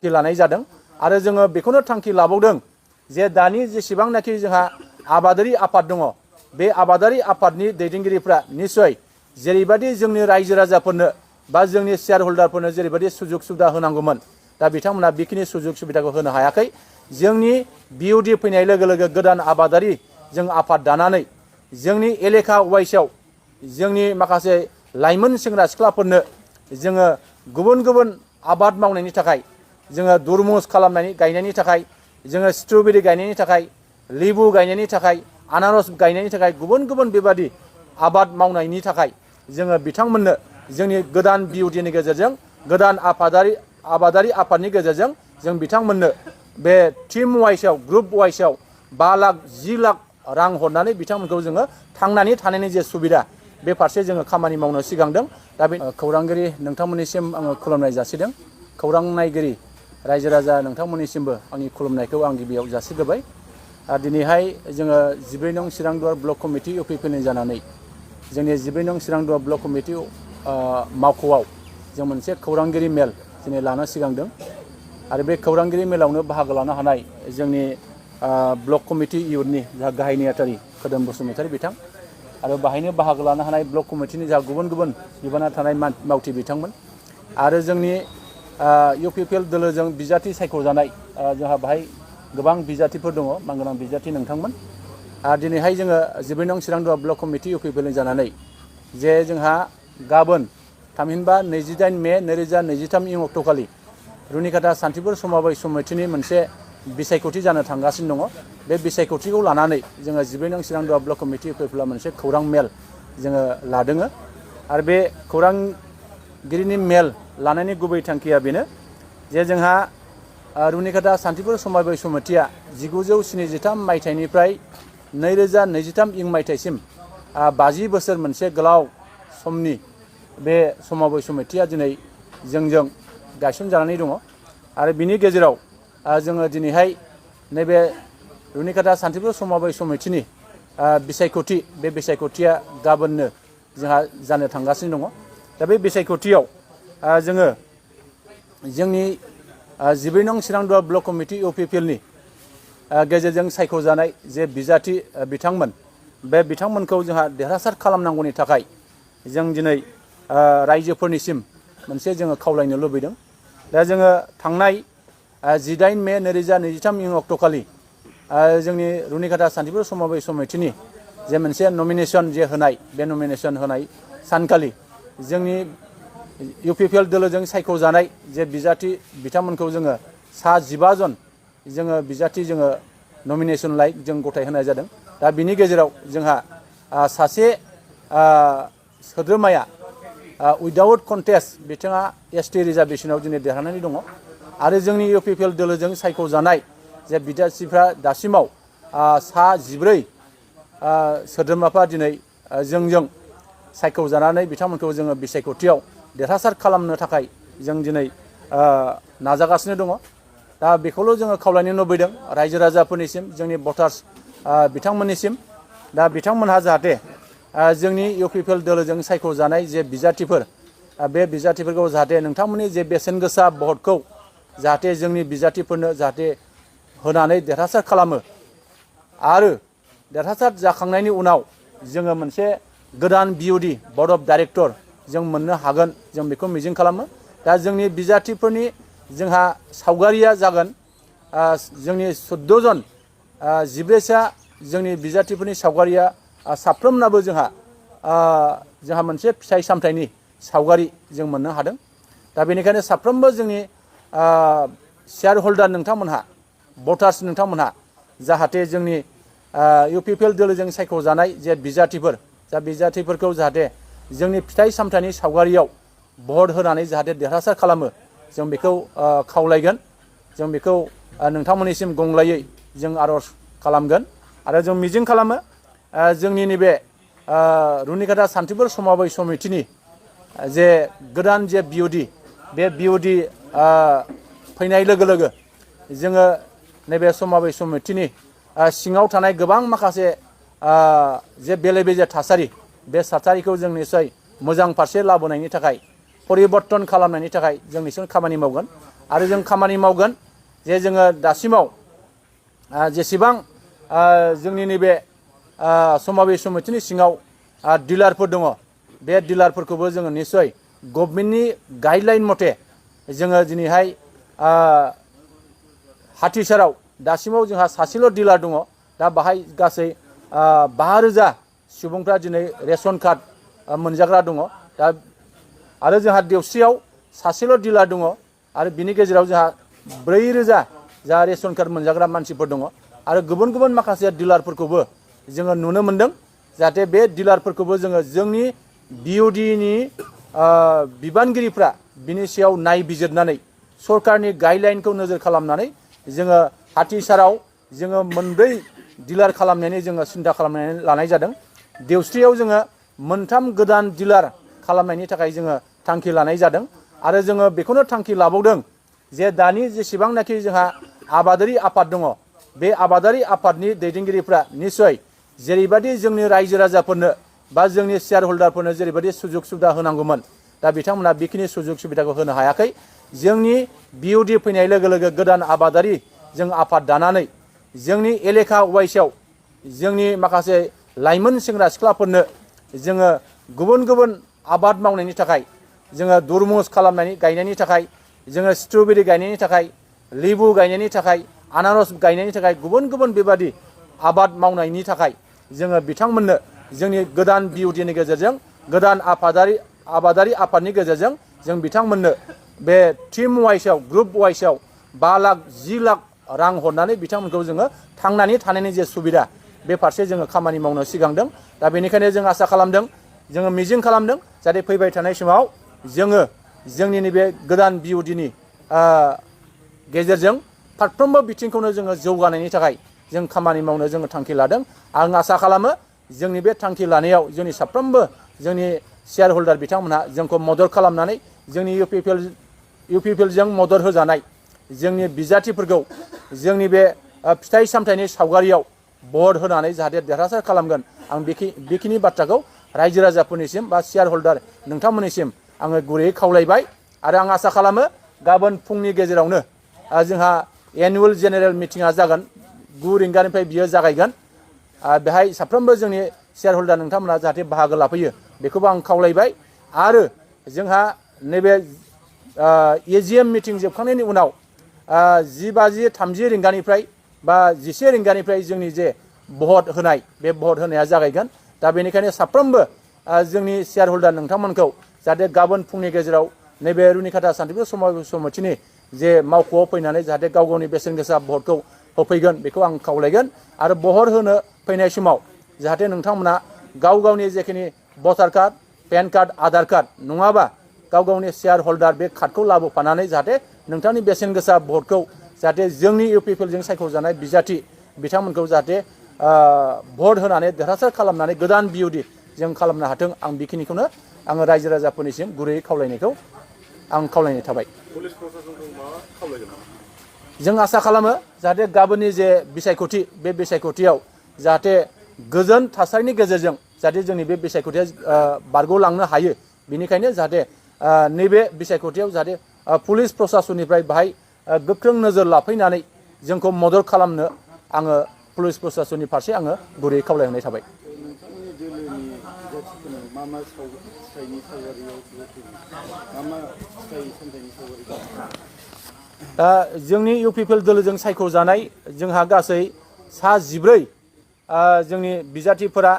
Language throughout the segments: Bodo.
लानाय जादों आरो जोङो बेखौनो थांखि लाबावदों जे दानि जेसेबांनाखि जोंहा आबादारि आफाद दङ बे आबादारि आफादनि दैदेनगिरिफ्रा निश्चय जेरैबायदि जोंनि रायजो राजाफोरनो बा जोंनि शेयार हल्डारफोरनो जेरैबायदि सुजुग सुबिदा होनांगौमोन दा बिथांमोना बेखिनि सुजुग सुबिदाखौ होनो हायाखै जोंनि बिउडि फैनाय लोगो लोगो गोदान आबादारि जों आफाद दानानै जोंनि एलेखा वाइसआव जोंनि माखासे लाइमोन सेंग्रा सिख्लाफोरनो जोङो गुबुन गुबुन आबाद मावनायनि थाखाय जोङो दुरमुस खालामनायनि गायनायनि थाखाय जोङो स्ट्रबेरि गायनायनि थाखाय लेबु गायनायनि थाखाय आनारस गायनायनि थाखाय गुबुन गुबुन बेबादि आबाद मावनायनि थाखाय जोङो बिथांमोननो जोंनि गोदान बिउडिनि गेजेरजों गोदान आबादारि आफादनि गेजेरजों जों बिथांमोननो बे टीम वाइसआव ग्रुप वाइसआव 5 लाख 10 लाख रां हरनानै बिथांमोनखौ जोङो थांनानै थानायनि जे सुबिदा बे फारसे जोङो खामानि मावनो सिगांदों दा बे खौरांगिरि नोंथांमोननिसिम आङो खुलुमनाय जासिदों खौरां नायगिरि रायजो राजा नोंथांमोननिसिमबो आंनि खुलुमनायखौ आं गिबियाव जासिग्रोबाय दिनैहाय जोङो 14 नं चिरांदुवार ब्लक कमिटि इउपिपिएलनि जानानै जोंनि 14 नं चिरांदुवार ब्लक कमिटि मावख'आव जों मोनसे खौरांगिरि मेल दिनै लानो सिगांदों आरो बे खौरांगिरि मेलावनो बाहागो लानो हानाय जोंनि ब्लक कमिटि इयुथनि जा गाहाय नेहाथारि खोदोम बसुमतारी बिथां आरो बाहायनो बाहागो लानो हानाय ब्लक कमिटिनि जा गुबुन गुबुन बिबाना थानाय मावथि बिथांमोन आरो जोंनि इउपिपिएल दोलोजों बिजाथि सायख'जानाय जोंहा बाहाय गोबां बिजाथिफोर दङ मानगोनां बिजाथि नोंथांमोन दिनैहाय जोङो 14 नं चिरांदुवार ब्लक कमिटि इउपिपिएलनि जानानै जे जोंहा गाबोन थामहिनबा 28 मे 2023 इं अक्ट'खालि रुनिकाटा सान्थिपुर समबाय समितिनि मोनसे बिसायख'थि जानो थांगासिनो दङ बे बिसायख'थिखौ लानानै जोङो 14 नं चिरांदुवार ब्लक कमिटि इउपिपिएलआ मोनसे खौरां मेल जोङो लादों आरो बे खौरांगिरिनि मेल लानायनि गुबै थांखिया बेनो जे जोंहा रुनिकाटा सान्थिपुर समबाय समितिया 1973 मायथाइनिफ्राय 2023 इं मायथाइसिम 50 बोसोर मोनसे गोलाव समनि बे समबाय समितिया दिनै जोंजों गायसनजानानै दङ आरो बिनि गेजेराव जोङो दिनैहाय नैबे रुनिकाटा सान्थिपुर समबाय समितिनि बिसायख'थि बे बिसायख'थिया गाबोननो जोंहा जानो थांगासिनो दङ दा बे बिसायख'थियाव जोङो जोंनि 14 नं चिरांदुवार ब्लक कमिटि इउपिपिएलनि गेजेरजों सायख'जानाय जे बिजाथि बिथांमोन बे बिथांमोनखौ जोंहा देरहासार खालामनांगौनि थाखाय जों दिनै रायजोफोरनिसिम मोनसे जोङो खावलायनो लुबैदों दा जोङो थांनाय 18 मे 2023 इं अक्ट'खालि जोंनि रुनिकाटा सान्थिपुर समबाय समितिनि जे मोनसे नमिनेसन जे होनाय बे नमिनेसन होनाय सानखालि जोंनि इउपिपिएल दोलोजों सायख'जानाय जे बिजाथि बिथांमोनखौ जोङो सा 15 जन जोङो बिजाथि जोङो नमिनेसन जों गथायहोनाय जादों दा बिनि गेजेराव जोंहा सासे सोद्रोमाया उइदाउट कन्टेस्ट बिथाङा एसटि रिजार्भेसनाव दिनै देरहानानै दङ आरो जोंनि इउपिपिएल दोलोजों सायख'जानाय जे बिजाथिफ्रा दासिमाव सा 14 सोद्रोमाफ्रा दिनै जोंजों सायख'जानानै बिथांमोनखौ जोङो बिसायख'थियाव देरहासार खालामनो थाखाय जों दिनै नाजागासिनो दङ दा बेखौल' जोङो खावलायनो लुबैदों रायजो राजाफोरनिसिम जोंनि भटार्स बिथांमोननिसिम दा बिथांमोनहा जाहाथे जोंनि इउपिपिएल दोलोजों सायख'जानाय जे बिजाथिफोर बे बिजाथिफोरखौ जाहाथे नोंथांमोननि जे बेसेन गोसा भटखौ जाहाथे जोंनि बिजाथिफोरनो जाहाथे होनानै देरहासार खालामो आरो देरहासार जाखांनायनि उनाव जोङो मोनसे गोदान बिउडि बर्ड अफ डाइरेक्टर जों मोननो हागोन जों बेखौ मिजिं खालामो दा जोंनि बिजाथिफोरनि जोंहा सावगारिया जागोन जोंनि 14 जन 14सा जोंनि बिजाथिफोरनि सावगारिया साफ्रोमनाबो जोंहा मोनसे फिथाइ सामथाइनि सावगारि जों मोननो हादों दा बेनिखायनो साफ्रोमबो जोंनि शेयार हल्डार नोंथांमोनहा भटार्स नोंथांमोनहा जाहाथे जोंनि इउपिपिएल दोलोजों सायख'जानाय जे बिजाथिफोर जा बिजाथिफोरखौ जाहाथे जोंनि फिथाइ सामथाइनि सावगारियाव भट होनानै जाहाथे देरहासार खालामो जों बेखौ खावलायगोन जों बेखौ नोंथांमोननिसिम गंग्लायै जों आर'ज खालामगोन आरो जों मिजिं खालामो जोंनि नैबे रुनिकाटा सान्थिपुर समबाय समितिनि जे गोदान जे बिउडि बे बिउडि फैनाय लोगो लोगो जोङो नैबे समबाय समितिनि सिङाव थानाय गोबां माखासे जे बेले बेजे थासारि बे थासारिखौ जों निस्सय मोजां फारसे लाबोनायनि थाखाय परिबर्तन खालामनायनि थाखाय जों निस्सय खामानि मावगोन आरो जों खामानि मावगोन जे जोङो दासिमाव जेसेबां जोंनि नैबे समाबे समितिनि सिङाव डिलारफोर दङ बे डिलारफोरखौबो जोङो निस्सय गभर्नमेन्टनि गाइडलाइन मथे जोङो दिनैहाय हाथिसाराव दासिमाव जोंहा सासेल' डिलार दङ दा बाहाय गासै 5,000 सुबुंफ्रा दिनै रेशन कार्ड मोनजाग्रा दङ दा आरो जोंहा देवस्रियाव सासेल' डिलार दङ आरो बिनि गेजेराव जोंहा 4,000 जा रेशन कार्ड मोनजाग्रा मानसिफोर दङ आरो गुबुन गुबुन माखासे डिलारफोरखौबो जोङो नुनो मोनदों जाहाथे बे डिलारफोरखौबो जोङो जोंनि बिअडिनि बिबानगिरिफ्रा बिनि सायाव नायबिजिरनानै सरकारनि गाइडलाइनखौ नोजोर खालामनानै जोङो हाथिसाराव जोङो 4 डिलार खालामनायनि जोङो सिन्था खालामनानै लानाय जादों देवस्रियाव जोङो 3 गोदान डिलार खालामनायनि थाखाय जोङो थांखि लानाय जादों आरो जोङो बेखौनो थांखि लाबावदों जे दानि जेसेबांनाखि जोंहा आबादारि आफाद दङ बे आबादारि आफादनि दैदेनगिरिफ्रा निस्सय जेरैबायदि जोंनि रायजो राजाफोरनो बा जोंनि शेयार हल्डारफोरनो जेरैबायदि सुजुग सुबिदा होनांगौमोन दा बिथांमोना बेखिनि सुजुग सुबिदाखौ होनो हायाखै जोंनि बिअडि फैनाय लोगो लोगो गोदान आबादारि जों आफाद दानानै जोंनि एलेखा वाइसआव जोंनि माखासे लाइमोन सेंग्रा सिख्लाफोरनो जोङो गुबुन गुबुन आबाद मावनायनि थाखाय जोङो दुरमुस गायनायनि थाखाय जोङो स्ट्रबेरि गायनायनि थाखाय लेबु गायनायनि थाखाय आनारस गायनायनि थाखाय गुबुन गुबुन बेबादि आबाद मावनायनि थाखाय जोङो बिथांमोननो जोंनि गोदान बिअडिनि गेजेरजों गोदान आबादारि आफादनि गेजेरजों जों बिथांमोननो बे टीम वाइसआव ग्रुप वाइसआव 5 लाख 10 लाख रां हरनानै बिथांमोनखौ जोङो थांनानै थानायनि जे सुबिदा बे फारसे जोङो खामानि मावनो सिगांदों दा बेनिखायनो जों आसा खालामदों जोङो मिजिं खालामदों जाहाथे फैबाय थानाय समाव जोङो जोंनि नैबे गोदान बिअडिनि गेजेरजों फारफ्रोमबो बिथिंखौनो जोङो जौगानायनि थाखाय जों खामानि मावनो जोङो थांखि लादों आं आसा खालामो जोंनि बे थांखि लानायाव जोंनि साफ्रोमबो जोंनि शेयार हल्डार बिथांमोनहा जोंखौ मदद खालामनानै जोंनि इउपिपिएलजों मदद होजानाय जोंनि बिजाथिफोरखौ जोंनि बे फिथाइ सामथाइनि सावगारियाव भट होनानै जाहाथे देरहासार खालामगोन आं बेखिनि बाथ्राखौ रायजो राजाफोरनिसिम बा शेयार हल्डार नोंथांमोननिसिम आङो गुरैयै खावलायबाय आरो आं आसा खालामो गाबोन फुंनि गेजेरावनो जोंहा एनुवेल जेनेरेल मिटिङा जागोन 9 रिंगानिफ्राय बियो जागायगोन बेहाय साफ्रोमबो जोंनि शेयार हल्डार नोंथांमोना जाहाथे बाहागो लाफैयो बेखौबो आं खावलायबाय आरो जोंहा नैबे एजिएम मिटिं जोबखांनायनि उनाव 10:30 रिंगानिफ्राय बा 11 रिंगानिफ्राय जोंनि जे भट होनाय बे भट होनाया जागायगोन दा बेनिखायनो साफ्रोमबो जोंनि शेयार हल्डार नोंथांमोनखौ जाहाथे गाबोन फुंनि गेजेराव नैबे रुनिकाटा सान्तिपुर समाज समितिनि जे मावख'आव फैनानै जाहाथे गाव गावनि बेसेन गोसा भटखौ होफैगोन बेखौ आं खावलायगोन आरो भट होनो फैनाय समाव जाहाथे नोंथांमोना गाव गावनि जेखिनि voter card PAN card Aadhaar card नङाबा गाव गावनि शेयार हल्डार बे कार्डखौ लाबोफानानै जाहाथे नोंथांनि बेसेन गोसा भटखौ जाहाथे जोंनि इउपिपिएलजों सायख'जानाय बिजाथि बिथांमोनखौ जाहाथे भट होनानै देरहासार खालामनानै गोदान बिअडि जों खालामनो हाथों आं बेखिनिखौनो आङो रायजो राजाफोरनिसिम गुरैयै खावलायनायखौ आं खावलायनाय थाबाय जों आसा खालामो जाहाथे गाबोननि जे बिसायख'थि बे बिसायख'थियाव जाहाथे गोजोन थासारिनि गेजेरजों जाहाथे जोंनि बे बिसायख'थिया बारग'लांनो हायो बेनिखायनो जाहाथे नैबे बिसायख'थियाव जाहाथे पुलिस प्रसासननिफ्राय बाहाय गोख्रों नोजोर लाफैनानै जोंखौ मदद खालामनो आङो पुलिस प्रसासननि फारसे आङो गुरैयै खावलायहरनाय थाबाय जोंनि इउपिपिएल दोलोजों सायख'जानाय जोंहा गासै सा 14 जोंनि बिजाथिफोरा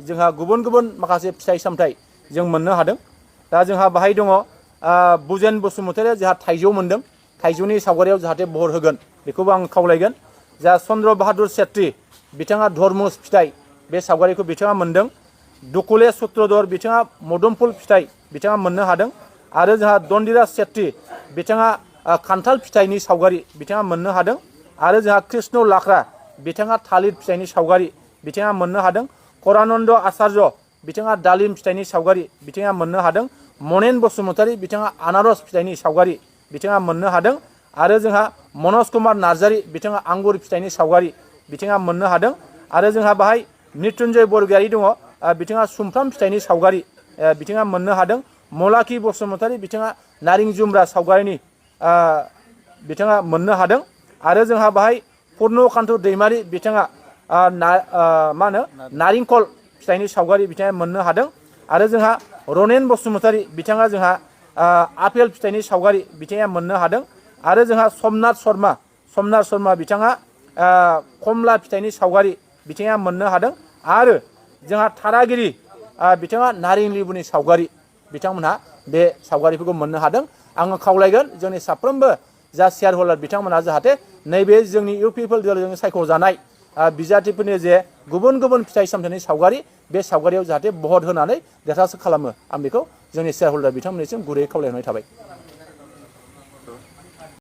जोंहा गुबुन गुबुन माखासे फिथाइ सामथाइ जों मोननो हादों दा जोंहा बाहाय दङ बुजेन बसुमतारिया जोंहा थाइजौ मोनदों थाइजौनि सावगारियाव जाहाथे भट होगोन बेखौबो आं खावलायगोन जा चन्द्र बाहादुर सेत्रि बिथाङा धर्मुस फिथाइ बे सावगारिखौ बिथाङा मोनदों दुकुले सुत्रधर बिथाङा मोदोमफुल फिथाइ बिथाङा मोननो हादों आरो जोंहा दन्दिराज सेत्रि बिथाङा खान्थाल फिथाइनि सावगारि बिथाङा मोननो हादों आरो जोंहा कृष्ण लाख्रा बिथाङा थालिर फिथाइनि सावगारि बिथाङा मोननो हादों करानन्द आचार्य बिथाङा दालिम फिथाइनि सावगारि बिथाङा मोननो हादों मनेन बसुमतारी बिथाङा आनारस फिथाइनि सावगारि बिथाङा मोननो हादों आरो जोंहा मनज कुमार नार्जारी बिथाङा आंगुर फिथाइनि सावगारि बिथाङा मोननो हादों आरो जोंहा बाहाय मृत्युंजय बरगयारी दङ बिथाङा सुमफ्राम फिथाइनि सावगारि बिथाङा मोननो हादों मलाखि बसुमतारी बिथाङा नारें जुमब्रा सावगारिनि बिथाङा मोननो हादों आरो जोंहा बाहाय पुर्नकान्त दैमारि बिथाङा मा होनो नारेंखल फिथाइनि सावगारि बिथाङा मोननो हादों आरो जोंहा रनेन बसुमतारी बिथाङा जोंहा आपेल फिथाइनि सावगारि बिथाङा मोननो हादों आरो जोंहा समनाथ शर्मा बिथाङा कमला फिथाइनि सावगारि बिथाङा मोननो हादों आरो जोंहा थारागिरि बिथाङा नारें लेबुनि सावगारि बिथांमोनहा बे सावगारिफोरखौ मोननो हादों आङो खावलायगोन जोंनि साफ्रोमबो जा शेयार हल्डार बिथांमोनहा जाहाथे नैबे जोंनि इउपिपिएल दलजों सायख'जानाय बिजाथिफोरनि जे गुबुन गुबुन फिथाइ सामथाइनि सावगारि बे सावगारियाव जाहाथे भट होनानै देरहासार खालामो आं बेखौ जोंनि शेयार हल्डार बिथांमोननिसिम गुरैयै खावलायहरनाय थाबाय।